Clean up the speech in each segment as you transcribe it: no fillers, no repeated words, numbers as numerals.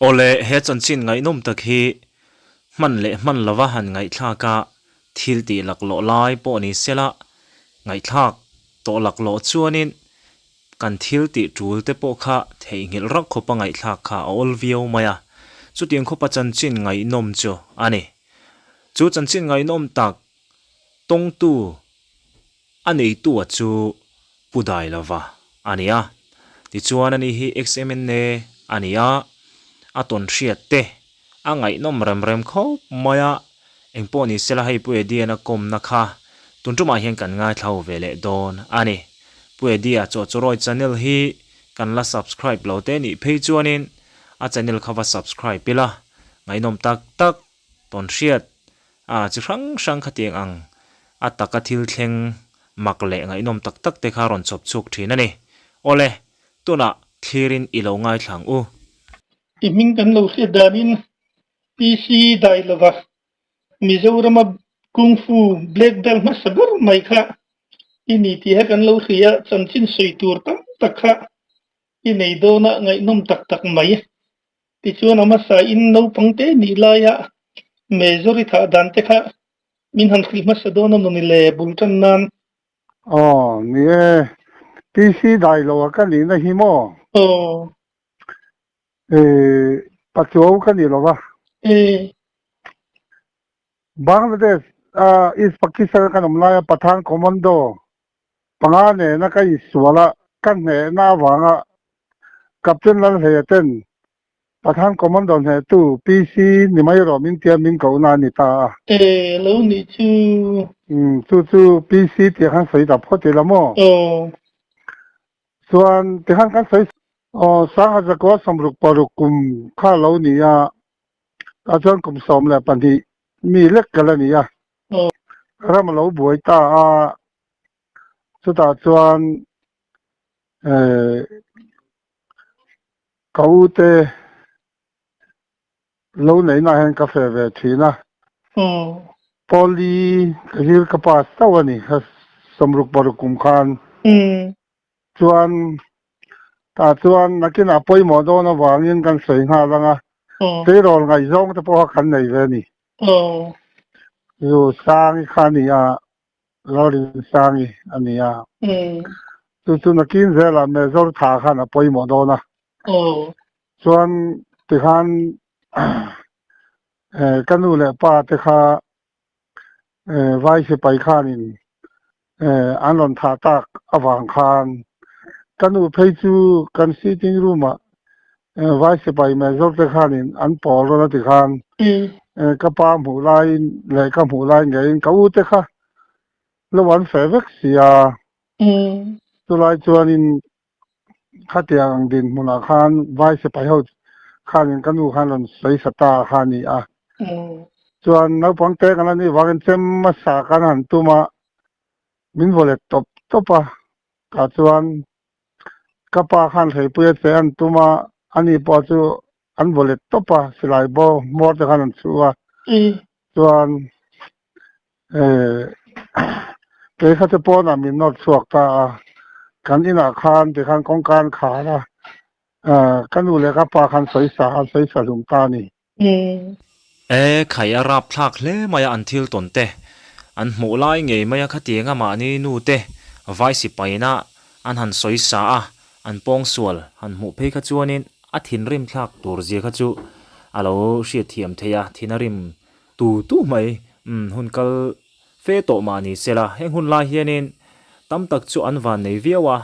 Awle, he chanchin ngaihnawm tak hi hman leh hman lova han ngaihthlak a, thil tih laklawh lai pawh ni sela, ngaihthlak tawh laklawh chuanin kan thil tih tul te pawh kha theihnghilh rak khawpa ngaihthlak kha a awl viau mai a, chutiang khawpa chanchin ngaihnawm chu a ni. Chu chanchin ngaihnawm tak tawngtu a neitua chu Pu Dailova a ni a, tichuan ani hi XMNA a ni a, a tawn hriat te a ngaihnawm rem rem khawp mai a, engpawh ni sela hei Pu Eddie-a'n a kawmna kha tun tumah hian kan ngaithla ho ve leh dawn a ni. Pu Eddie-a Chawhchawrawi channel hi kan la subscribe lo te nih phei chuanin a channel kha va subscribe ila, ngaihnawm tak tak tawn hriat a chi hrang hrang khatiang ang a taka thil thleng mak leh ngaihnawm tak tak te kha rawn chhawp chhuak thin a ni. Awle, tunah thlirin i lo ngaithla ang u. I hming kan lo hriat danin PC Dailova, Mizorama Kung Fu Black Belt hmasa ber mai kha i ni tih kha kan lo hria a, chanchin sawi tur tam tak kha i nei dawn a, ngaihnawm tak tak mai. Tichuan a hmasa in naupang te nih laia Major i thah dan te kha min han hrilh hmasa dawn a mawni le bul tan nan. Aw ni e, PC dai lo a ka nihna hi maw? Aw. E, Pachuau ka ni lo va. E. Bangladesh a East Pakistan a kan awm laia Pathan Commando panga nena ka insual a, ka hnehna avanga Captain Lalhleia ten Pathan Commando hnehtu PC ni mai rawh min tia min kohna a ni ta a. E lo nih chu. Umm chu chu PC tih khan sawi ta phawt ila maw? Aw. Chuan tikhan kan sawi aw Sangha Zakua 66 kum kha lo ni a, tah chuan kum 12 mi lek ka la ni a. Ram a lo buai ta a, chutah chuan ka u te lo neihna ah hian ka feh ve thin a. Pawli ka zir ka pass chauh a ni, 66 kum khan. Chuan tah chuan nakinah pawimawh dawn avangin kan sawi nghal ang a, tleirawl ngaihzawng te pawh kha kan nei ve a ni. Zu Sangi kha a ni a, Lalrin Sangi a ni a. Chu chu nakin zelah Major tha khan a pawimawh dawn a. Chuan tikhan ka nu leh pa te kha Vai sipai khanin an rawn thah tak avang khan ka nu phei chu kan sitting room ah vai sipai major te khanin an pawl rawn a ti khan ka pa hmuh laiin leh ka hmuh lai ngeiin ka u te kha lo an feh vek si a, chulai chuanin khatiang ang dinhmunah khan vai sipai ho khanin ka nu khan rawn sawi sa ta kha a ni a. Chuan naupang te kan la nih vangin chem hmasa kan han tum a, min vaw let tawp tawp a. Tah chuan ka pa khan hleipui a che an tum a, ani pawh chu an vaw let tawp a, silai bo hmawr te khan an chhuh a. Chuan Kei kha chu pawnah min nawr chhuak ta a, kan inah khan tikhan kawngka an khar a, ka nu leh ka pa khan sawisa an sawisa hlum ta a ni. E, khai a rap thlak hle mai a an thil tawn te, an hmuh lai ngei mai a khatiang a mahni nu te vai sipaina an han sawisa a, an pawngsual han hmuh phei kha chuanin a thinrim thlak tur zia kha chu a lo hriatthiam theih a, thin a rim Tu tu mai, umm, hun kal fe tawh mah ni sela, heng hun lai hianin tam tak chu an van nei viau a,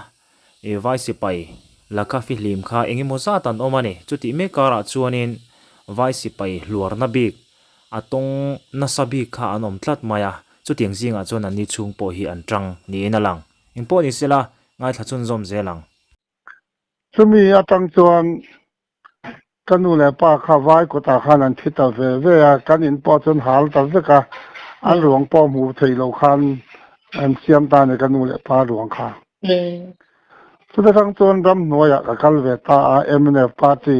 i vai sipai laka fihlim kha eng emaw zat an awm a ni. Chutih mek karah chuanin vai sipai hluarna bik, a tawng nasa bik kha an awm tlat mai a, chutiang zingah chuan anni chhung pawh hi an tang niin a lang. Engpawh ni sela, ngaithla chhunzawm zel ang. Chumi atang chuan Ka nu leh pa kha vai kawtah khan an thi ta ve ve a, kan in pawh chuan hal ta vek a, an ruang pawh hmuh theih loh khan an siam ta a ni ka nu leh pa ruang kha. Chuta tang chuan ramhnuaiah ka kal ve ta a, mnf party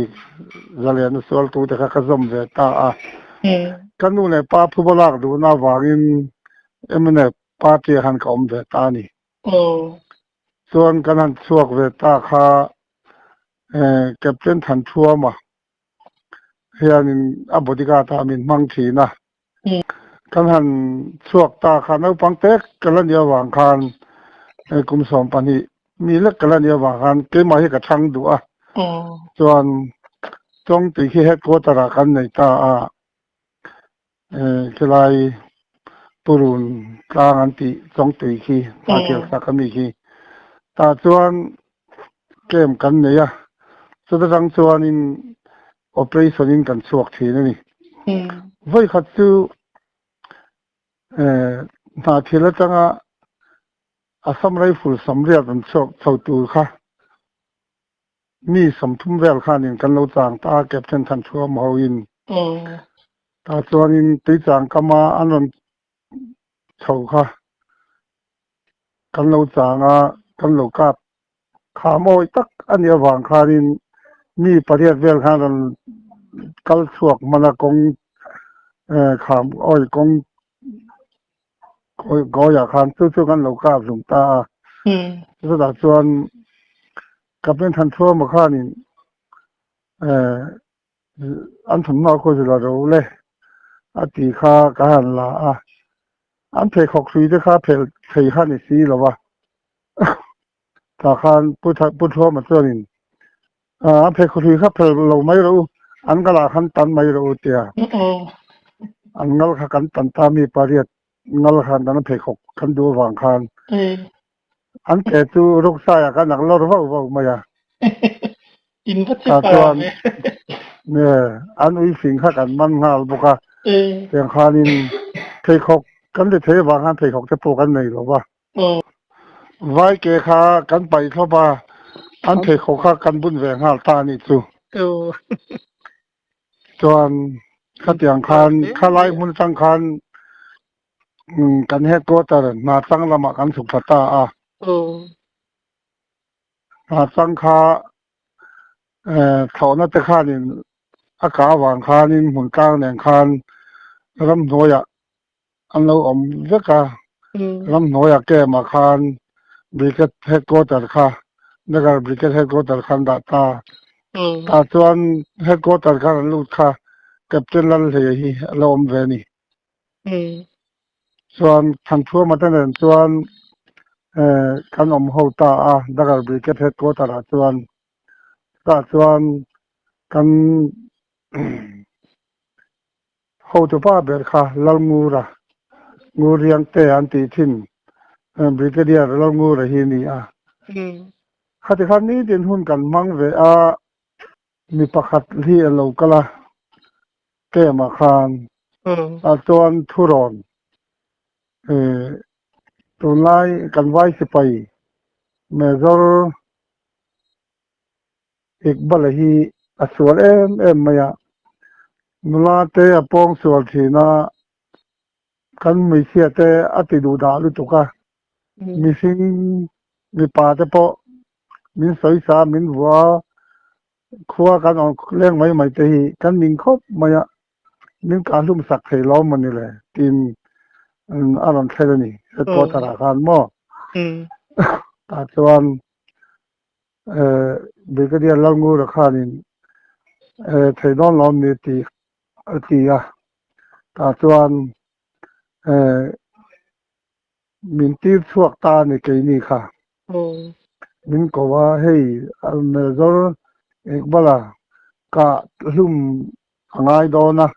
zalian a sualtute kha ka zawm ve ta a. Ka nu leh pa phuba lak duhna avangin mnf party ah khan ka awm ve ta a ni. Chuan kan han chhuak ve ta kha Captain Thanthuama. hianin a bodyguard ah min hmang thin a. Kan han chhuak ta kha naupang tek ka la nih avang khan kum 12 mi lek ka la nih avang khan keimah hi ka chhang duh a. Chuan Chawngtui khi headquarter ah kan nei ta a, khilai Purun tlang an tih Chawngtui khi Hnahthial sak ami khi tah chuan camp kan nei a, chuta tang chuanin operation in kan chhuak thin a ni. Vawikhat chu Hnahthial atanga Assam Rifle 80 an chhuak chho tur kha mi 30 vel khanin kan lo chang ta a, Captain Thanchhuam hoin. Tah chuanin tuichang kama an rawn chho kha kan lo chang a, kan lo kap kham awi tak a nih avang khanin mi pariat vel khan rawn kal chhuak hman a, kawng kham awi kawng kawiah khan chu chu kan lo kap hlum ta a. Chutah chuan Captain Thanchhuama khanin an thawmhnaw khaw zila ro le a tih kha ka han la a, an pheikhawk hrui te kha phelh thei kha ni si lo va, tah khan Pu Pu Thuama chuanin an pheikhawk hrui kha phelh lo mai rawh u, an ngalah khan tan mai rawh u tia an ngal kha kan tan ta mi pariat ngal khan tan a pheikhawk kan duh avang khan an ke chu ruksaiah khan ak lawr vauh vauh mai a. In va che pa ve. Nge an ui fing kha kan man nghal bawk a. Tiang khanin pheikhawk kan ti thei avang khan pheikhawk te pawh kan nei lo va. Vai ke kha kan paih thlawp a, an pheikhawk kha kan bun ve nghal ta a nih chu. Chuan khatiang khan khalai hmun atang khan kan headquarter Hnachang lamah kan chhuk thla ta a. Hnachang kha thlawhna te khanin a kah avang khanin hmun tlang nen khan ramhnuaiah an lo awm vek a, ramhnuaiah camp ah khan Brigade headquarter kha Nagar Brigade headquarter khan dah ta. Tah chuan headquarter khan an lut kha Captain Lalhleia hi a lo awm ve a ni. Chuan Thanchhuama te nen chuan kan awm ho ta a, Dagar Brigade headquarter ah chuan. Chutah chuan kan hotupa ber kha Lalngura, Nguriangte an tih thin Brigadier Lalngura hi a ni a. Khati khan nitin hun kan hmang ve a. Mi pakhat hi a lo kal a, camp-ah khan ah chuan thurawn tunlai kan vai sipai Major Iqbal-a hi a sual em em mai a, nula te a pawng sual thin a, kan hmeichhia te a ti duh dah lutuk a, mihring mipa te pawh min sawi sa min vua khua kan awm leng mai mai te hi kan ning khawp mai a, min kah hlum sak thei lo maw ni le tiin a rawn thlen a ni headquarter ah khan maw tah chuan Brigadier Lalngura khanin thei dawn lo ni tih a ti a, tah chuan min tir chhuak ta a ni keini kha. Min ko a, hei Major Iqbal-a kah hlum a ngai dawn a,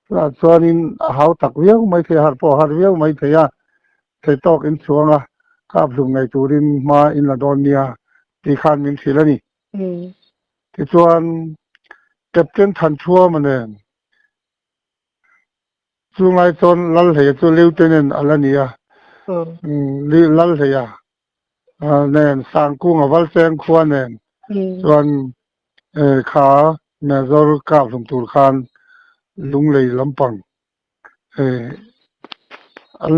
chutah chuanin a hau tak viau mai thei a, har pawh a har viau mai thei a, thei tawk in chhuang a, kap hlum ngei turin hma in la dawn nia tih khan min hrilh a ni. Tichuan Captain Thanchhuama nen chunglai chuan Lalhleia chu Lieutenant a la ni a, Lalhleia nen Sangkunga Valcheng khua nen chuan kha Major kap hlum tur khan Lunglei lampang an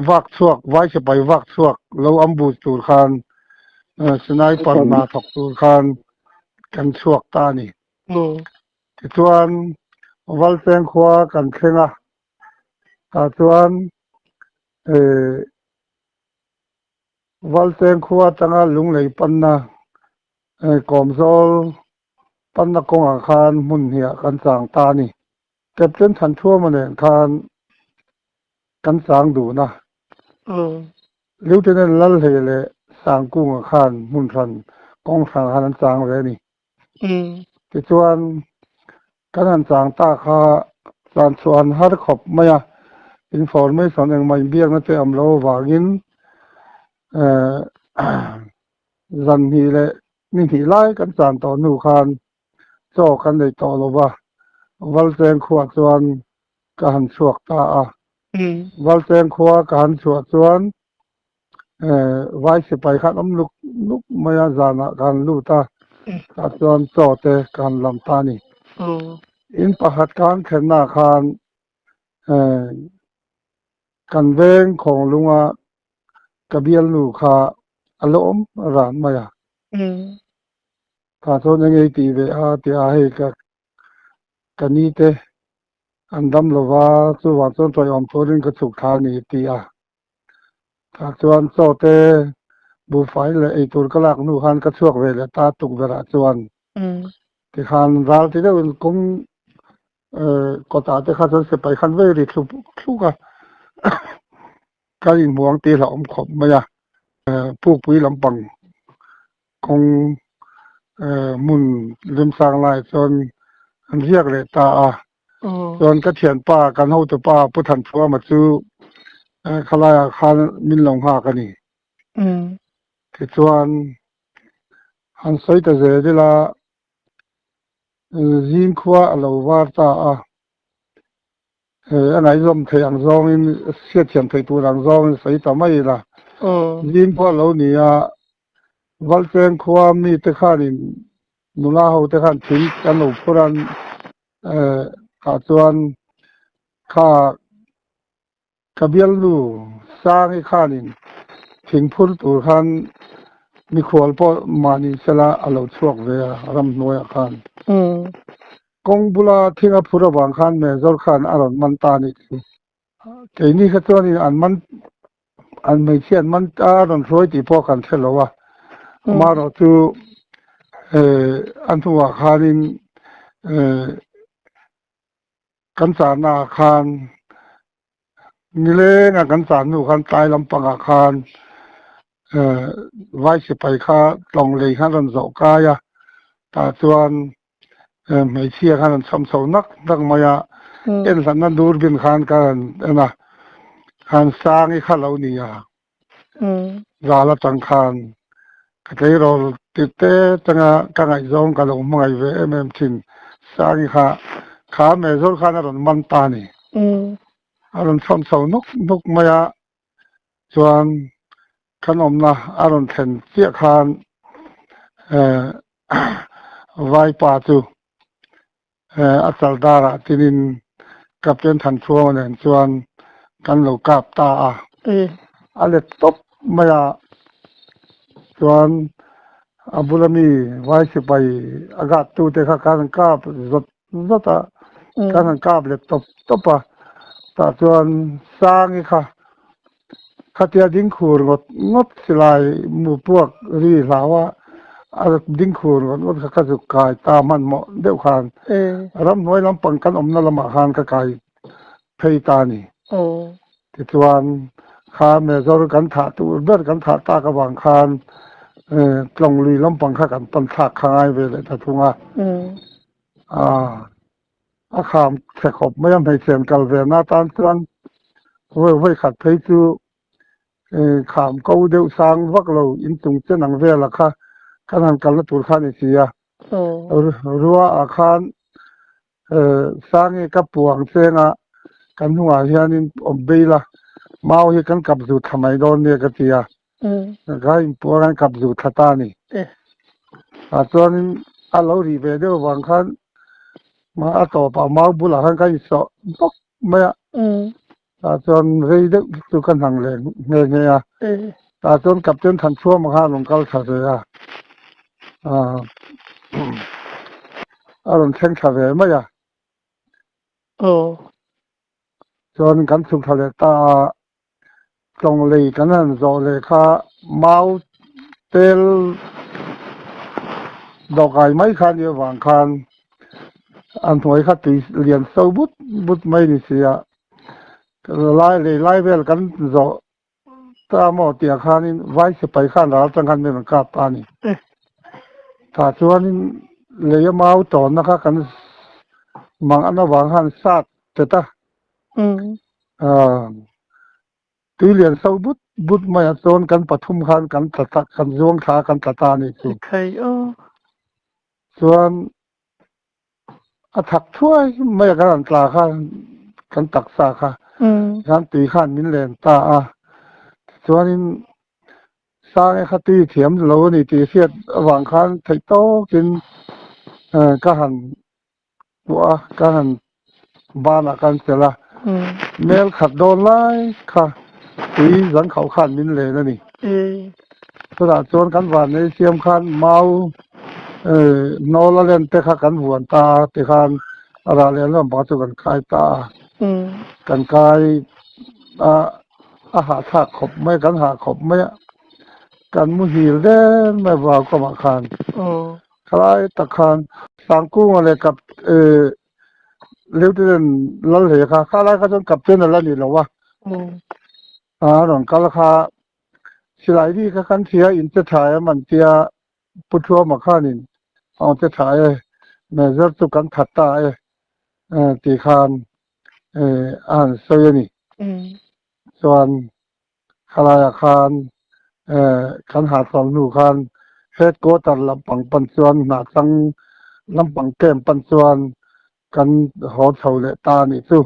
vak chhuak vai sipai vak chhuak lo ambush tur khan sniper hna thawk tur khan kan chhuak ta a ni. Tichuan Valcheng khua kan thleng a, tah chuan Valcheng khua atanga Lunglei panna Kawmzawl. panna kawngah khan hmun hnih ah kan chang ta a ni. Captain Thanthuama nen khan kan chang dun a. Lieutenant Lalhlei leh Sangkunga khan hmun hran kawng hrang khan an chang ve a ni. Tichuan kan han chang ta kha chuan chhuah an har khawp mai a, information engmah inbiakna te awm lo avangin zan hnih leh ni hnih lai kan chan tawh hnu khan chaw kan nei tawh lo va, Valcheng khuah chuan ka han chhuak ta a. Valcheng khua ka han chhuah chuan Vai sipai khan awm luk luk mai a, zanah ka han lut a, tah chuan chaw te ka han lam ta a ni. In pakhat ka han thlennaah khan kan veng khawng lunga ka bialnu kha a la awm ran mai a. Tah chuan eng ei tih ve a tia hei ka ka ni te an dam lova chuvang chuan tawihawm turin ka chhuk thla a ni ti a. Tah chuan chaw te buhfai leh eitur ka lak hnu khan ka chhuak ve leh ta tukverh ah chuan tikhan ral ti deuhin kawng kawtah te kha chuan sipai khan vei ri thlup thluk a ka inhmuang tih hlauhawm khawp mai a pukpui lampang kawng hmun remchang lai chuan an riak leh ta a. Chuan ka thianpa kan hotupa Pu Thanphuama chu khalaiah khan min lo nghak a ni. Tichuan han sawi ta zel ila zing khua a lo var ta a, a ngaihzawm theih ang zawngin hriatthiam theih tur ang zawngin sawi ta mai ila. Zing khua a lo ni a, Valcheng khua mite khanin Nula ho te khan thing kan lo phur a, tah chuan kha ka bialnu Sangi khanin thing phur tur khan mikhual pawh mahni sela a lo chhuak ve a ramhnuaiah khan. Kawng bula thing a phur avang khan Major khan a rawn man ta a nih chu. Keini kha chuanin an man an hmeichhia an man a rawn hruai tih pawh kan hre lo a, amaherawh chu a hnuah khanin kan chahna ah khan nileng a kan chah hnu khan tlai lampangah khan vai sipai kha tlawng lei khan rawn zawh kai a, tah chuan hmeichhia khan an cham chho nak nak mai a en hlanna durbin khan ka han en a han sangi kha lo ni a zal atang khan ka tleirawl tirh te tanga ka ngaihzawng ka lo hmangaih ve em em thin sangi kha kha mezawr khan a rawn man ta a ni a rawn cham chho nuk nuk mai a chuan Kan awmna a rawn thlen chiah khan Vaipa chu a chal darah tinin Captain Thanchhuanga nen chuan kan lo kap ta a. A let tawp mai a, chuan a bula mi Vai sipai a gat tute kha kan han kap zawt zawt a, kan han kap let tawp tawp a, tah chuan Sangi kha Khatia ding khur ngawt ngawt silai mu puak ri hlau a, a ding khur ngawt ngawt kha ka zuk kai ta hmanhmawh deuh khan ramhnuai lampang kan awmna lamah khan ka kai phei ta a ni. Tichuan kha Major kan thah tur ber kan thah tak avang khan tlawng lui lampang kha kan pan thlak kha ngai ve leh ta thung a. A kham chhe khawp mai a, hmeichhe an kal ve na tan chuan vawi vawi khat phei chu kham ko deuh sang vak lo inchung chen ang vela kha kan han kalna tur kha a ni si a, rua ah khan sangi ka puang cheng a kan hnungah hianin awm bail a, mau hi kan kap zu thla mai dawn nia ka ti a, Ka inpuang an kap zu thla ta a ni. Tah chuanin a lo rih ve deuh avang khan a tawpah mau bulah khan ka insawh bawk mai a. Tah chuan rei deuh chu ka hnang leh nghe nghe a. Tah chuan Captain Thanchhuama khan a rawn kal thla ve a. A rawn thleng thla ve mai a. Chuan kan chhuk thla leh ta a. Tlawng lei kan han zawh leh kha mau tel Dawhkai mai kha nih avang khan a hnuai kha tui lian so but but mai ni si a, lai lei lai vel kan zawh ta maw tih khanin vai sipai khan ral atang khan min rawn kap ta a ni. Tah chuanin lei a mau tawnna kha kan mang an avang khan sat tet a. Tui lian so but but mai ah chuan kan pathum khan kan tla ta kan zuang thla kan tla ta a nih chu. Chuan a thak thuai mai a kan han tla kha kan taksa kha khan tui khan min len ta a tichuanin Sange kha tui thiam lo a ni tih hriat avang khan theih tawkin ka han kuah a ka han banah khan chelh a mel khat dawn lai kha tui zang khauh khan min len a ni. Chutah chuan kan vannei siam khan mau hnawl a len te kha kan vuan ta a tikhan a rah leh lam pang chu kan kai ta a kan kai a a hahthlak khawp mai kan hah khawp mai a kan muhil der mai vau kawmah khan. Thalai tak khan Sangkunga leh kap Lieutenant Lalhlei kha kha lai kha chuan Captain a la ni lo a, a rawn kal kha silai ri kha kan thia in che tha em an tia Pu Thuama khanin a che tha e, Major chu kan that ta e tih khan a han sawi a ni. Chuan Khalaiah khan kan hahchawlh hnu khan headquarter lampang pan chuan hnahchang lampang camp pan chuan kan haw chho leh ta a nih chu.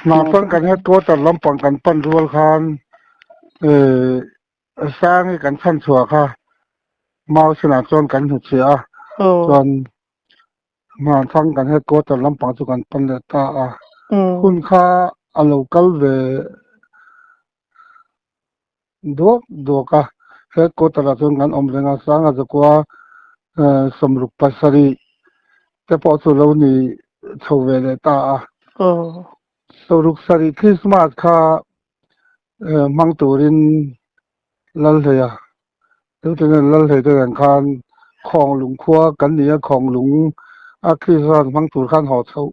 Hnahchang kan headquarter lampang kan pan rual khan Sangi kan chhan chhuah kha Mau sinah chuan kan hnuchhiah a, chuan Hmanthang kan headquarter lampang chu kan pan leh ta a, hun kha a lo kal ve duak duak a, headquarter ah chuan kan awm reng a, Sanga Zakua sawmruk pasarih te pawh chu lo ni chho ve leh ta a. Sawruk sarih Christmas kha hmang turin Lalhleia Lieutenant Lalhlei te nen khan Khawnglung khua kan ni a, Khawnglung a Christmas hmang tur khan haw chhoh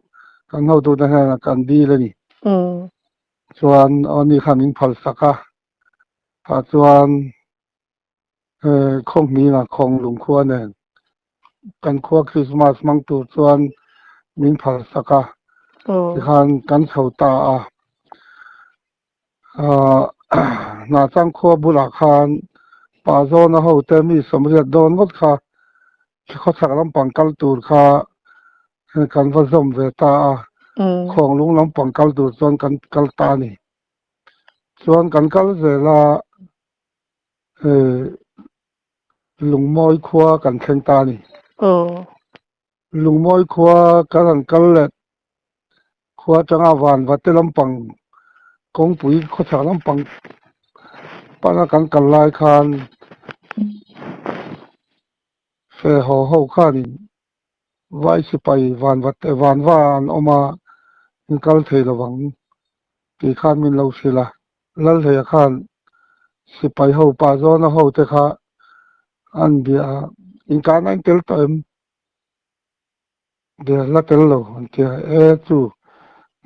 kan hotute hnenah kan dil a ni. Chuan aw ni khan min phal sak a, tah chuan Khawnghminga Khawnglung khua nen kan khua Christmas hmang tur chuan min phal sak a, tikhan kan chho ta a. Hnahchang khua bulah khan pa zawna hote mi sawmriat dawn ngawt kha khawchhak lampang kal tur kha kan va zawm ve ta a, Khawnglung lampang kal tur chuan kan kal ta a ni. Chuan kan kal zel a. Lungmawi khua kan thleng ta a ni. Lungmawi khua kan han kal leh khua atanga Vanvate lampang kawngpui khawchhak lampang pana kan kal lai khan fe haw ho khanin Vai sipai Vanvate Vanva an awm a, in kal thei lovang tih khan min lo hrilh a. Lalhleia khan sipai ho pa zawna ho te kha an bia a, inkahna in tel tawh em? Bia la tel lo an ti a, e chu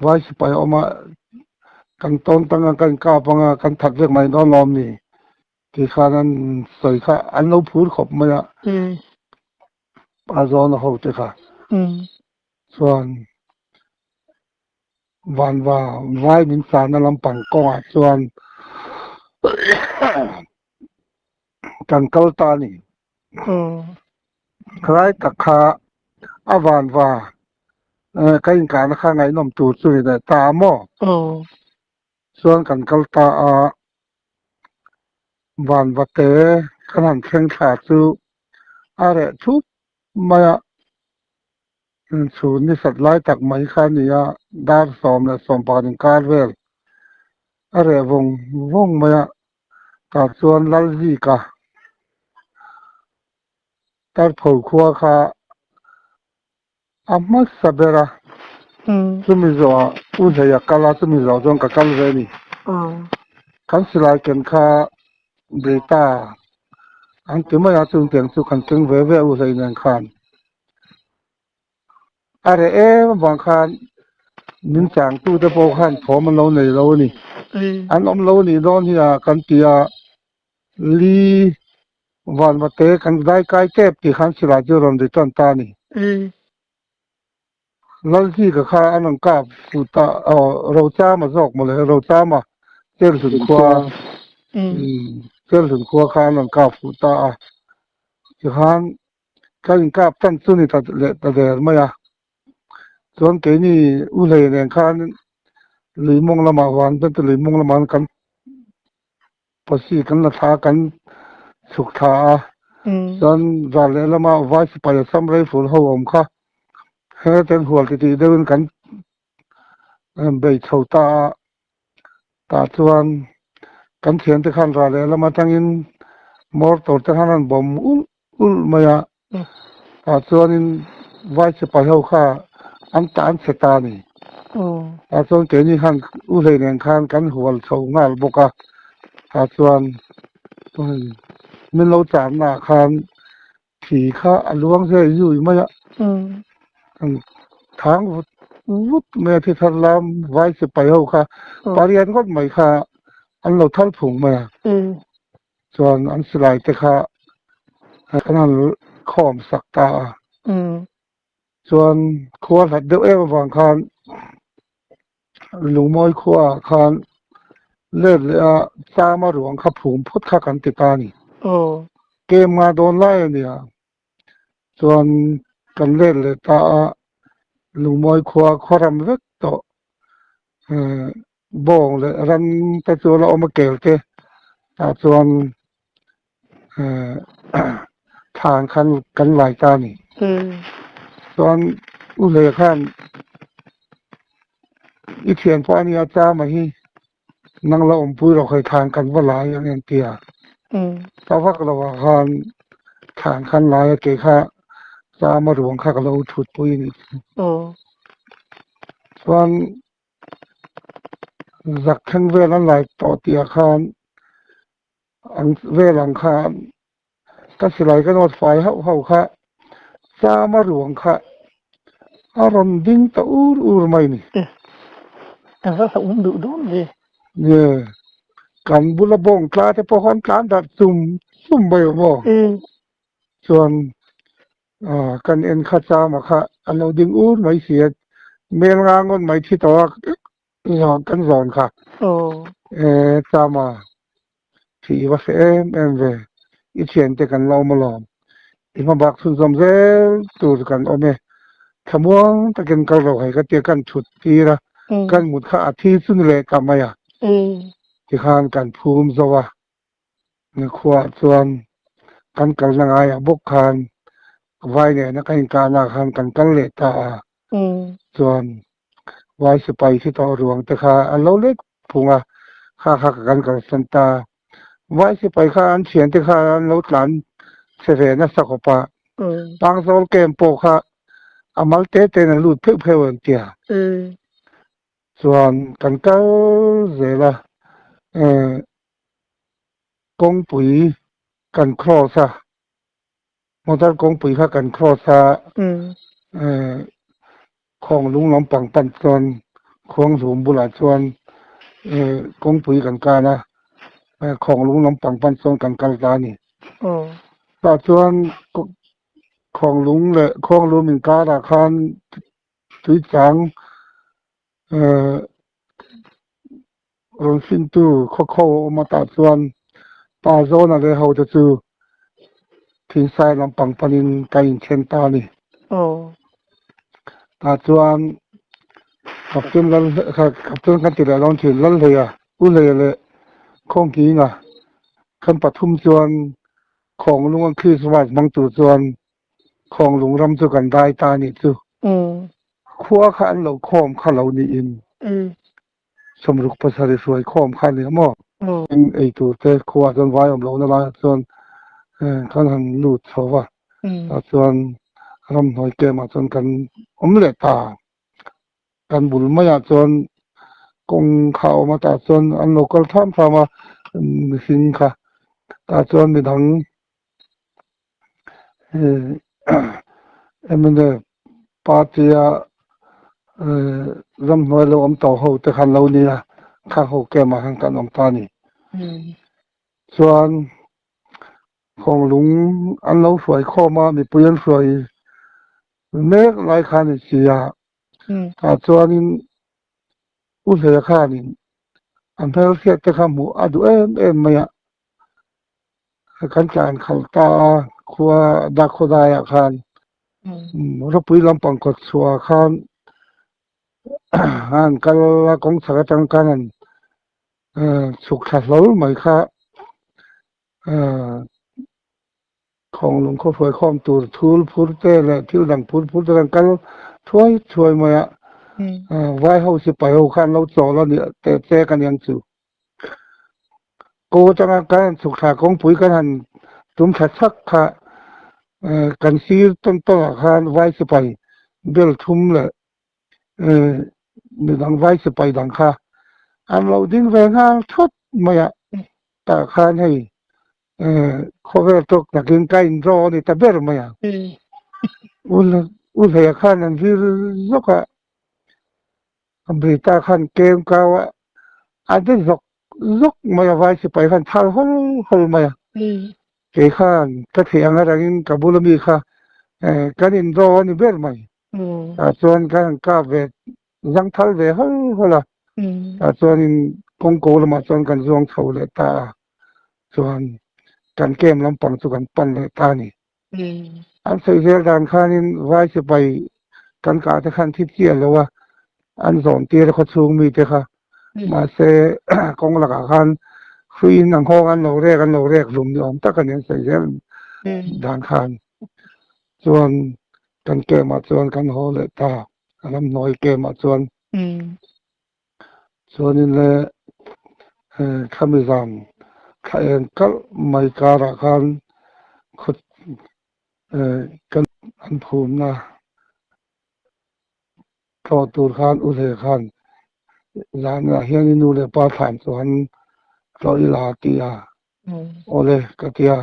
vai sipai a awm a, kan tawn tang a, kan inkap ang a, kan that vek mai dawn lawm ni tih khan an sawi kha an lo phur khawp mai a, pa zawna ho te kha chuan. Vanva vai min sahna lampang kawngah chuan kan kal ta a ni. Khalai tak kha a vanva ka inkahna kha ngaihnawm tur chu ni leh ta a maw? Chuan kan kal ta a, vanva te kan han thleng thla chu a reh thup mai a. Chhun ni sat lai tak mai kha a ni a, dar 10 leh 15 inkar vel a reh vawng vawng mai a, tah chuan Lalzika Tarpho khua kha a hmasa ber a, chumi zawhah U Hleia kal a, chumi zawh chuan ka kal ve a ni. Kan silai ken kha Brita. An ti mai a, chung tiang chu kan keng ve ve u hlei nen khan. A reh em avang khan min changtute pawh khan thawm an lo nei lo a ni. An awm lo nih dawn hi a kan ti a, li vanvate kan dai kai tep tih khan silai chu rawn ri tan ta a ni. Lalzika kha an rawn kap fuh ta aw Rochama zawk mawle Rochama Chelhlun khua Chelhlun khua kha an rawn kap fuh ta a tikhan kan inkap tan chu ni ta leh ta der mai a chuan keini U Hlei nen khan lui mawng lamah van te lui mawng lamah kan Pasi kan la thla a, kan chhuk thla a, chuan zan leh lama vai sipai Assam Rifle ho awm kha heten hual titih deuhin kan bei chho ta a, tah chuan kan thiante khan ral leh lam atangin mortar te khan an bawm ulh ulh mai a, tah chuanin vai sipai ho kha an tah an chhe ta a ni. Tah chuan keini khan U Hlei nen khan kan hual chho nghal bawk a, tah chuan min lo channa ah khan thi kha a luang zui zui mai a, thang vut vut mai a thi thar lam vai sipai ho kha pariat ngawt mai kha an lo thal phung mai a. Chuan an silai te kha an han khawm sak ta a. Chuan khua hlat deuh em avang khan Lungmawi khuaah khan let leh a chama ruang kha phum phawt kha kan ti ta a ni. Kem nga dawn lai a nia. Chuan kan let leh ta a, Lungmawi khua khaw ram vek tawh bawng leh ram te chu a la awm a kel te tah chuan thlan khan kan lai ta a ni. Chuan U Hlei khan i thian pawh a nia Chama hi nang la awmpui rawh khawi thlan kan va lai ang em tia ka vak lo ah khan thlan khan lai a ke kha chama ruang kha ka lo thut pui a nih chu chuan zak thleng vel an lai tawh tih ah khan ang vel ang khan ka silai ka nawt fai hauh hauh kha chama ruang kha a rawn ding ta ur ur mai ni. A va hlauhawm duh dawn ve. Nge kan bula bawng tla te pawh khan tlan darh chum chum mai awm aw. Chuan kan en kha chama kha a lo ding ur mai si a, mel nga ngawn mai thi tawh a kan zawn kha. E chama Thih va hre em em ve, i thiante kan la awm alawm. I hmabak chhunzawm zel tur kan awm e. Thlamuang takin kal ro hei ka tia kan thut tir a, kan mut kha a thi chu ni leh ta mai a. Tikhan kan phum zo a, nikhuaah chuan kan kalna ngaiah bawk khan vai nena kan inkahna khan kan kal leh ta a. Chuan vai sipai thi tawh ruang te kha an lo lek phung a, kha kha ka kan kalsan ta. Vai sipai kha an thian te kha an lo tlan che ve nasa khawp a, Pangzawl camp pawh kha a mal te ten an lut pheuh pheuh an tia. Chuan kan kal zel a, kawngpui kan cross a. Motor kawngpui kha kan cross a, khawng lung lampang pan chuan khuang hlum bulah chuan kawngpui kan kan a, khawng lung lampang pan chuan kan kal ta a ni. Tah chuan khawng lung leh khuang lum inkarah khan tui chang Rawn fintu khawkho a awm a tah chuan pa zawna leh ho te chu thinsai lampang panin kan inthen ta a ni. Tah chuan Captain Lal Captain kan ti leh dawn thin Lalhleia, U Hleia leh Khawngkinga kan pathum chuan Khawnglunga Christmas hmang tur chuan Khawnglung ram chu kan dai ta a nih chu. Khua kha an lo khawm kha lo niin. Sawmruk pasarih hruai khawm kha a ni maw? Ei tur te khuaah chuan vai awm lohna laiah chuan kan han lut chho va, tah chuan ramhnuai camp-ah chuan kan awm leh ta. Kan bul maiah chuan kawng kha a awm a, tah chuan an lo kal tham tham a mihring kha, tah chuan midang. Mnf party a ramhnuai lo awm tawh ho te khan lo nia khang ho camp ah khan kan awm ta a ni. Chuan Khawnglung an lo hruai khawm a, mipui an hruai mek lai khan i si a, tah chuanin U Hleia khanin a hmelhriat te kha hmuh a duh em em mai a, kan tlan khalh ta a, khua Dakhawdaiah khan ropui lampang kawt chhuahah khan an kal a, kawng chhak atang khan an chhuk thla hlawl mai kha. Khawnglung khaw hruaikhawm tur thul phur te leh thil dang phur phur te khan kal thuai thuai mai a, vai ho sipai ho khan lo chawl a nih teh che ka niang chu. Ko atanga kan han chhuk thla kawngpui kan han tum thla chhak kha kan sir tawn tawn ah khan vai sipai bel thum leh midang vai sipai dang kha an lo ding ve nghal thawt mai a, tah khan hei khawvel tawk takin ka in draw a ni ta ber mai a, u hleia khan an vir zawk a, Brita khan kem kau a, a de zawk zawk mai a, vai sipai khan thal hawl hawl mai a, kei khan ka theih ang atangin ka bula mi kha kan in draw a ni ber mai. Tah chuan ka han kap ve zang thal ve hawl hawl a, tah chuanin kawngko lamah chuan kan zuang chho leh ta a, chuan kan camp lampang chu kan pan leh ta a ni. An sawi zel dan khanin vai sipai kan kah te khan thi chiah lo a, an zawn tir a khawchhung mite kha, mahse kawng lakah khan hruiin a nghawng an lo rek an lo rek hlum ni awm tak a ni an sawi zel dan khan. Chuan kan camp ah chuan kan haw leh ta a ramhnuai camp ah chuan chuanin le khami zan thla eng kalh mai karah khan khaw kan an phumna tlawh tur khan u hle khan zanah hian i nu leh pa thlan chuan tlawh ila ti a awle ka ti a.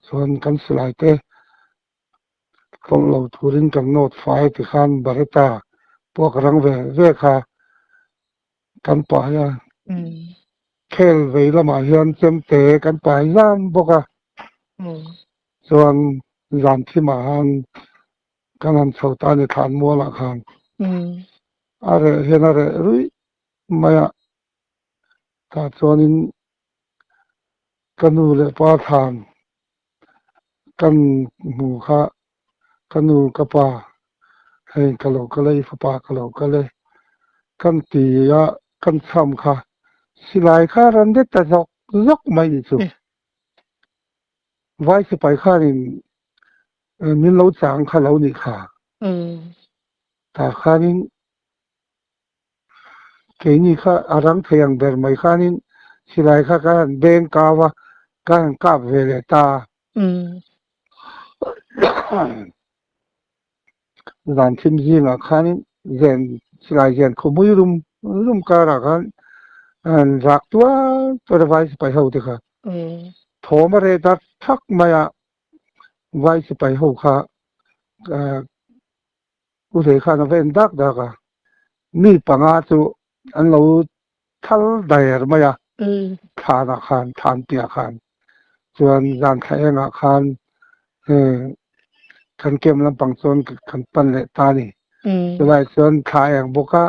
Chuan kan silai te tlawlh lo turin kan nawt fai tikhan Baretta puak rang ve ve kha kan pai a, khel vei lamah hian chemte kan pai zam bawk a, chuan zan thimah han kan han chho ta a ni thlan mualah khan a reh hian a reh ruih mai a, tah chuanin Ka nu leh pa thlan kan hmu kha ka nu ka pa hei ka lo kal e i fapa ka lo kal e kan ti a kan cham kha silai kha rawn det ta zawk zawk mai ni chu vai sipai khanin min lo chang kha lo nih kha tah khanin Keini kha a rang thei ang ber mai khanin silai kha ka han beng kau a, ka han kap ve leh ta a. Zan thim zingah khanin zen silai zen khawmui rum rum karah khan an rak tuar tuar a vai sipai ho te kha. Thawm a reh tak thak mai a, vai sipai ho kha U hlei khan a va en dak dak a, mi panga chu an lo thal dair mai a, thlanah khan, thlan piah khan chuan zan thla engah khan kan camp lampang chuan kan pan leh ta a ni. Chulai chuan thla eng bawk a,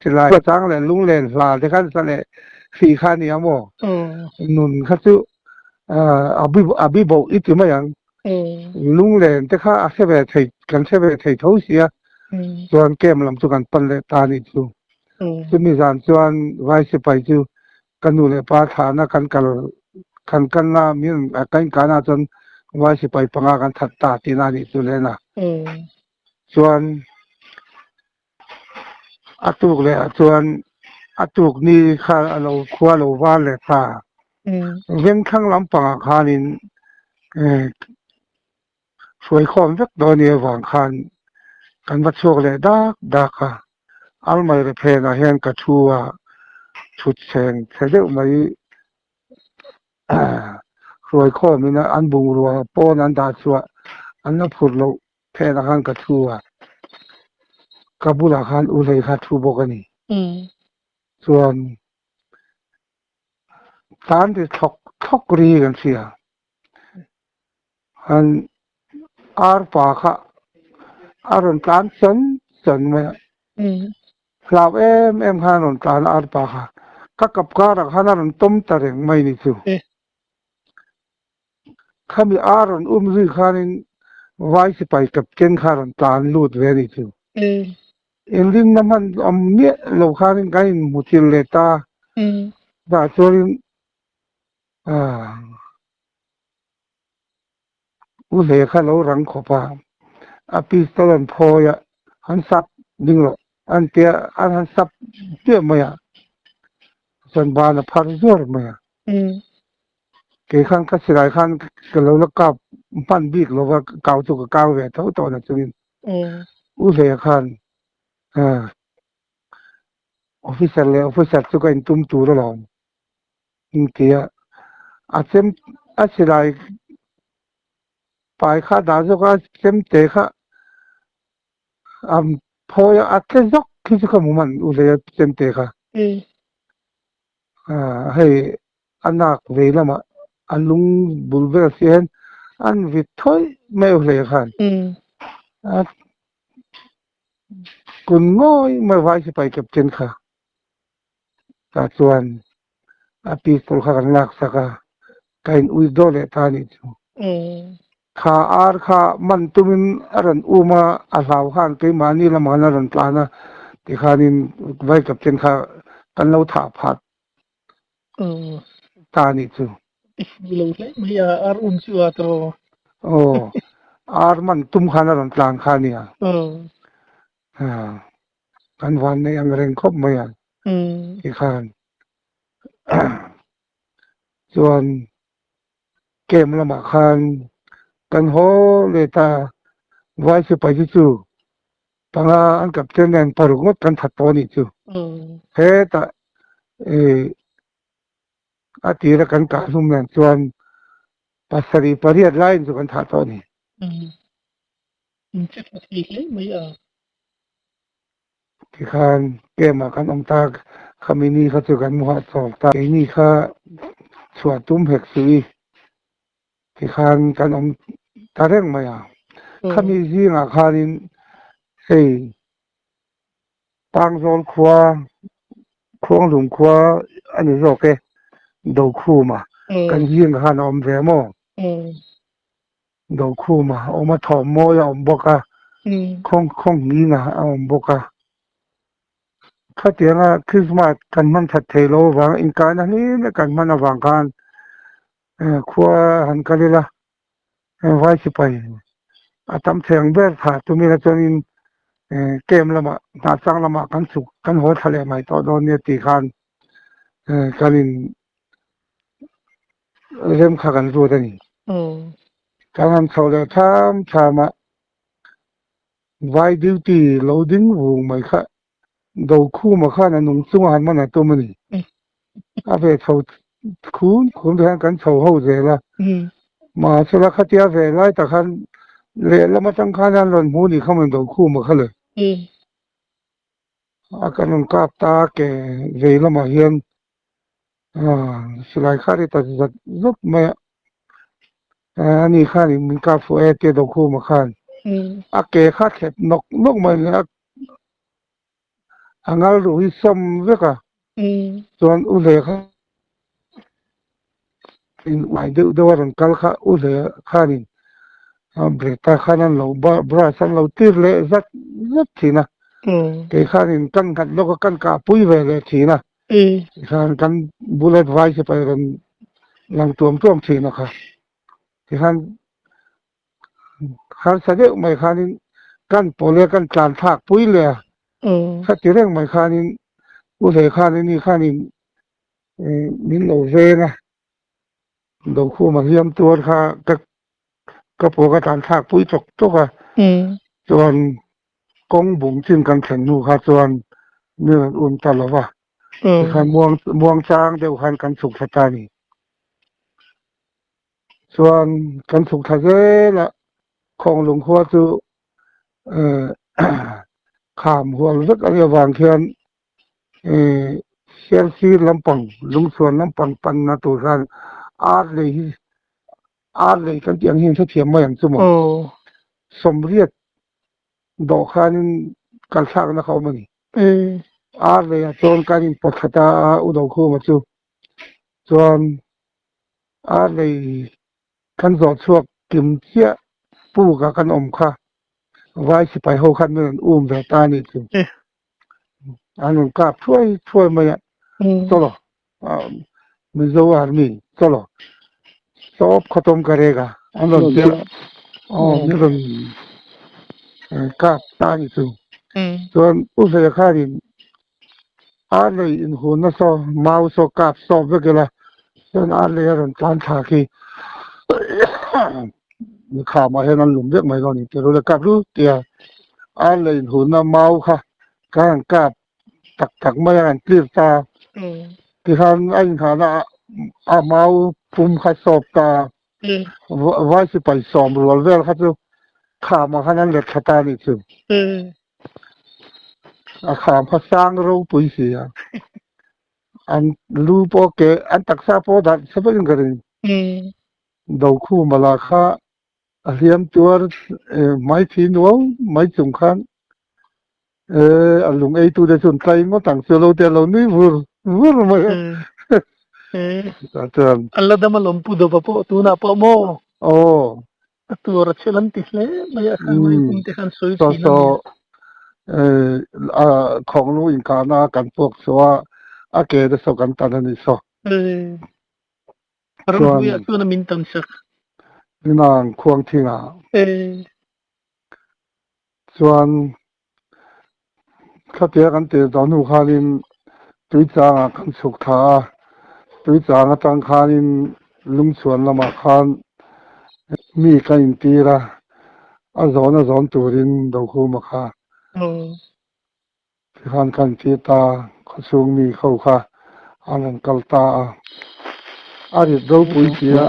chulai chang leh lunglen hla te khan sa leh hrih kha a ni a maw? Nun kha chu a bi boh i ti mai ang. Lunglen te kha a hre ve thei kan hre ve thei tho sia chuan camp lam chu kan pan leh ta anih chu. Chumi zan chuan vai sipai chu ka nu leh pa thlahna kan kal kan kalna min kan inkahna chuan vai sipai panga kan that ta tihna anih chu lena chuan A tuk leh ah chuan a tuk ni kha a lo khua lo var leh ta. Vengthlang lampangah khanin hruaikhawm vek dawn ni avang khan kan va chhuak leh dak dak a. Almaira phenah hian ka thu a, thut chheng chhe deuh mai. Hruai khawmin an bungrua pawn an dah chhuah an la phur loh phenah khan ka thu a, ka bulah khan u hlei kha thu bawk a ni. Chuan tan ri thlawk thlawk ri hi kan hria. An arpa kha a rawn tlan chawn chawn mai a. Hlau em em khan a rawn tlan a arpa kha. Ka kap karah khan a rawn tawm ta reng mai ni chu. Khami a rawn um zui khanin vai sipai captain kha a rawn tlan lut ve a ni chu. Inrinna hman awm miah lo khanin kan inhmuchil leh ta. Chutah chuanin U hle kha lo rang khawp a, a pistol an phawi a, an sap ding rawh an tia, an han sap piah mai a, chuan ban a phar zuar mai a. Kei khan ka silai khan ka lo la kap hman bik lo va, kau chu ka kau ve tho tawh na chungin U hle khan officer leh officer chu ka intum tur alawm. Engtia a chem a silai pai kha dah zawk a chem te kha a phawi a a tle zawk khi chu ka hmu hman u hlei a chem te kha hei a nak vei lamah a lung bul vel si hian an vit thawi mai u hlei khan a kun ngawi mai vai sipai captain kha. Tah chuan a pistol kha kan laksak a, ka in ui dawh leh ta anih chu. Kha ar kha man tumin a rawn um a, a hlau khan keimahni lamah khan a rawn tlan a, tikhanin vai captain kha kan lo thah phat ta anih chu. I fu lo hle mai a, ar um chu a tawh. Aw, ar man tum khan a rawn tlan kha ania. Kan van neih ang reng khawp mai a tikhan chuan camp lamah khan kan haw let a vai sipai chu chu panga an captain nen paruk ngawt kan that tawh a nih chu hetah ih a tira kan kah hlum nen chuan pasarih pariat laiin chu kan thah tawh a ni. In che tha thei hle mai a. Tikhan camp ah kan awm tak, khami ni kha chu kan muhah chawk ta, keini kha chhuah tum hek suh i tikhan kan awm ta reng mai a. Khami zingah khanin hei Pangzawl khua, Khuanglung khua a ni zawk e, Dokhuma kan zingah khan a awm ve maw? Dokhuma a awm a, Thawmmawi a awm bawk a, Khawnghina a awm bawk a. Khatianga Krismas kan hman that thei lo avang, inkaina hlim leh kan hman avang khan khua han kal ila, vai sipai a tam thei ang ber thah tum ila chuanin camp lamah hnahchang lamah kan chhuk kan haw thla leh mai tawh dawn nia tih khan kan in rem kha kan ruat a ni. Kan han chho leh tham tham a, vai duty lo ding vung mai kha Dokhuma khan a nung chunga han man a tum a ni. A ve chho khum khum te khan kan chho ho zel a, mahsela khatia ve lai tak khan lehlam atang khan an rawn hmu ni kha maw Dokhuma kha le. A kan rawn kap ta a ke vei lamah hian Silai kha ri ta zat zat mai a, ani khan min kap fuh e tia Dokhuma khan a ke kha thlep nawk nawk mai a ni a, a ngal ruh hi sawm vek a, chuan u hle kha in uai deuh deuh a rawn kal kha u hle khanin Breta khan an lo brush an lo tir leh zat zat thin a, kei khanin kan nghat lawk a kan kahpui ve leh thin a. Tikhan kan bullet vai sipai rawn lang tuam tuam thin a kha. Tikhan harsa deuh mai khanin kan pawl e kan tlan thlak pui leh a. Khati reng mai khanin u hlei khanin ni khanin min lo veng a. Dokhuma hliam tuar kha ka ka pawl ka tlan thlak pui chawk chawk a. Chuan kawng bung chin kan thlen hnu kha chuan mi rawn um ta lo va. Tikhan muang muang chang deuh khan kan chhuk thla ta a ni. Chuan kan chhuk thla zel a, Khawnglung khua chu kham hual vek a nih avang khian Sialsir lampang Lungchhuan lampang panna tur khan ar lei hi ar lei kan tih ang hian hrethiam mai ang chu maw? Sawmriat dawh khanin kalthlakna kha awm a ni. Ar leiah chuan kan inpawt thla ta a, U Dokhuma chu chuan ar lei kan zawh chhuak kim chiah puk a kan awm kha vai sipai ho khan min rawn um ve ta a nih chu. An rawn kap thuai thuai mai a, chawlaw Mizo Army chawlaw sawp khawtawm ka rek a, an rawn chiah aw min rawn kap ta a nih chu. Chuan U Hleia khanin ar lei inhunna saw mau saw kap sawp vek ila chuan ar lei a rawn tlan thla khi khamah hian an lum vek mai dawn a ni tih ru le kap ru tia ar lei inhunna mau kha ka han kap tak tak mai a han clear ta tikhan a inghahna a mau pum kha sawp ta vai sipai sawm rual vel kha chu khamah khan an let thla ta a nih chu. A kham kha sang ropui si a, an lu pawh ke an taksa pawh darh chhe vekin ka ring. Dokhuma lah kha a hliam tuar mai thi nuau mai chung khan a lung eitu te chuan tlai ngawt ang chu lo tia lo nui vur vur mai a. Chuan An la dam alawm Pu Dova pawh tunah pawh maw? Aw. A tur a chhel an ti hle mai a, khang lai hun te khan sawi thin a nia. Khawnglu inkahna kan puak chu a, a ke te saw kan tan a ni saw. Ramhnuaiah chuan a min tan sak. Inang khuang thingah. Chuan khatia kan tir tawh hnu khanin Tuichangah kan chhuk thla a, Tuichang atang khanin Lungchhuan lamah khan mi ka intir a, a zawn a zawn turin Dokhuma kha tikhan ka intir ta, khawchhung mi ho kha an rawn kal ta a, a rit ropui si a,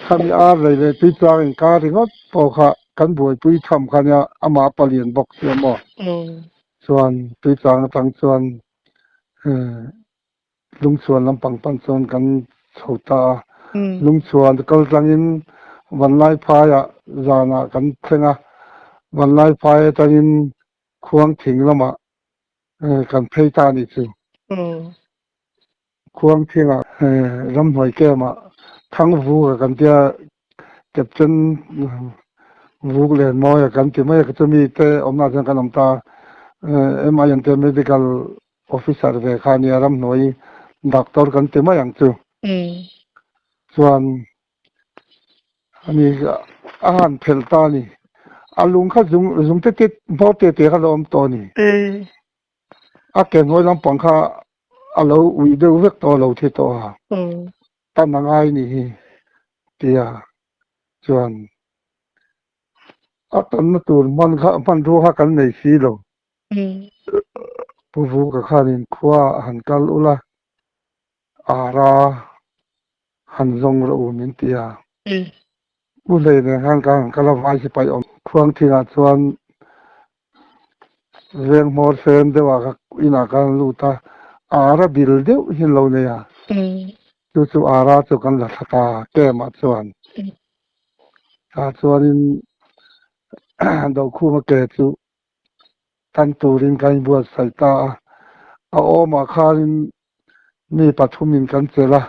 khami ar lei leh Tuichang inkar ringawt pawh kha kan buaipui tham kha nia amah palian bawk sia maw? Chuan Tuichang atang chuan Lungchhuan lampang pan chuan kan chho ta a, Lungchhuan kal tlangin Vanlaiphaiah zanah kan thleng a, Vanlaiphai atangin Khuangthing lamah kan phei ta a nih chu. Khuangthingah ramhnuai kemah Thangvuka kan tia Captain Vuk Lenmawia kan ti mai a, chumi te awmna chuan kan awm ta a, MIN te Medical Officer ve kha nia ramhnuai doctor kan ti mai ang chu. Chuan ani a han phelh ta a ni. A lung kha zung zung te te hmawr te te kha lo awm tawh a ni. A ke hnuai lampang kha a lo uih deuh vek tawh a lo thi tawh a. Tan a ngai ni hi tia chuan a tanna tur hman kha hmanrua kha kan nei si lo. Pu Vuka khanin khua a han kal ula, Ara han zawng rawh u min ti a. U Hlei nen khan ka han kal a, vai sipai awm Khuangthingah chuan veng hmawr sen deuhah ka inah ka han lut a, Ara bil deuh hi an lo nei a, chu chu Ara chu kan la thla ta camp-ah chuan. Tah chuanin Dokhuma ke chu Tan turin kan inbuatsaih ta a, a awmah khanin mi pathumin kan chelh a,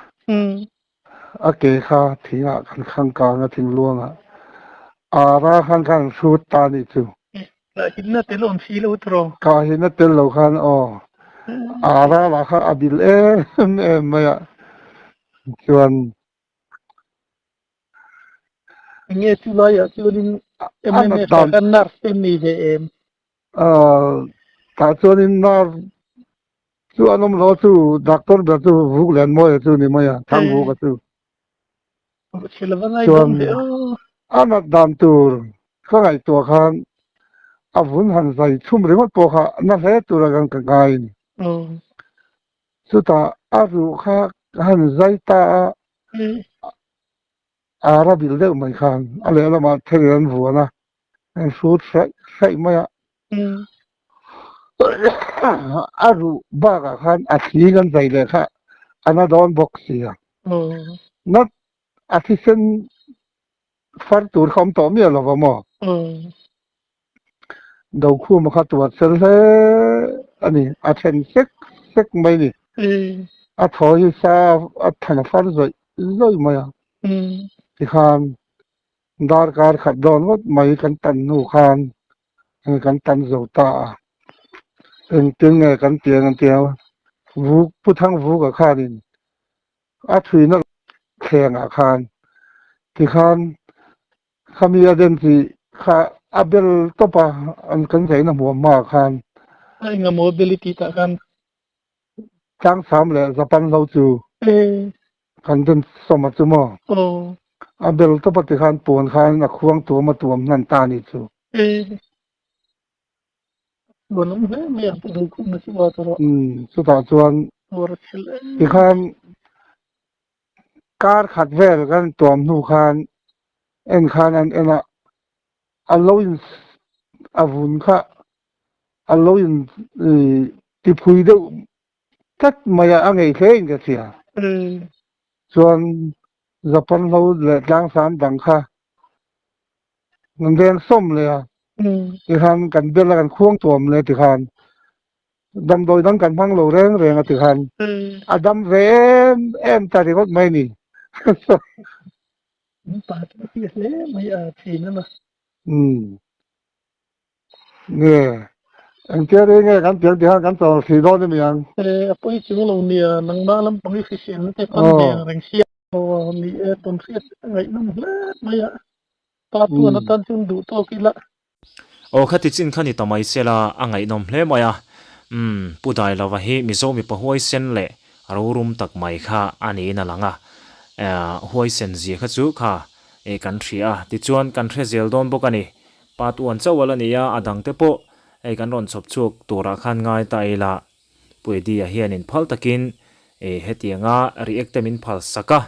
a ke kha thingah kan khang kang a thingluangah ara khan khan hrut ta a nih chu. Kahhinna tel awm si lo tawh. Kahhinna tel lo khan aw, ara lah kha a bil em em mai a, chuan Enge chu laiah chuanin MNF ah khan nurse te an nei ve em? Tah chuanin nurse chu an awm lo chu doctor ber chu Vuk Lianmawia chu ni mai a, Thang Vuka chu. Chuan a nat dan tur ka ngaihtuah khan a vun han zai chhum ringawt pawh kha na hle tura kan ka ngai a ni. Chutah a ruh kha ka han zai ta a. Ara bil deuh mai khan a lehlamah thenin an vuan a, an hrut hraih hraih mai a. A ruh bakah khan a thli kan zai leh kha a na dawn bawk si a. Na a thisen far tur kha awm tawh miah lo va maw? Dokhuma kha tuar sel hle a ni, a then sek sek mai ni. A thaw hi sa a than a far zawih zawih mai a. Tikhan darkar khat dawn ngawt mai kan tan hnu khan kan tan zo ta a. Engtin nge kan pian an tia, Vuk Pu Thangvuka khanin a thuina thlengah khan tikhan Khami a den chi kha a bel tawp a, an kan zaina hmuam hmaah khan. A enga mobility tah khan. Tlangsam leh Japan lo chu kan den sawm a chu maw? A bel tawp a tikhan puan khan a khuang tuam a tuam hnan ta ni chu. Chutah chuan tikhan Kar khat vel kan tuam hnu khan en khan an en a, a lo in a vun kha a lo in ti phui deuh tlat mai a, a ngei hle in ka hria. Chuan Japan ho leh tlangsam dang kha kan veng sawm leh a, tikhan kan bel a kan khuang tuam leh tikhan Damdawi dang kan hmang lo reng reng a ti khan a dam ve em em ta ringawt mai ni. Pa chu a ti hle mai a thin a na. Umm. Nge engtia rei nge kan piang tih khan kan chawl thei dawn emi ang. E a pawi chung lo nia nangmah lampang i hrisel te pan ve ang reng sia. Aw ni e tawn hriat a ngaihnawm hle mai a. Pa tuan atan chuan duh tawk ila. Aw khati chin kha ni ta mai sela a ngaihnawm hle mai a, umm Pu Dailova hi Mizo mipa huaisen leh rorum tak mai kha a niin a lang a, eh huaisen zia kha chu kha eh kan hria a, tichuan kan hre zel dawn bawk a ni. Part one chauh a la ni a, a dang te pawh hei kan rawn chhawp chhuak turah khan ngai ta ila Pu Eddie-a hianin phal takin eh hetianga react te min phal sak a,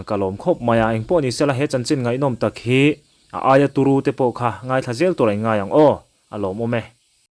Ka lawm khawp mai a, engpawh ni sela he chanchin ngaihnawm tak hi a aia turu te pawh kha ngaithla zel tur a inngai ang aw, a lawmawm e.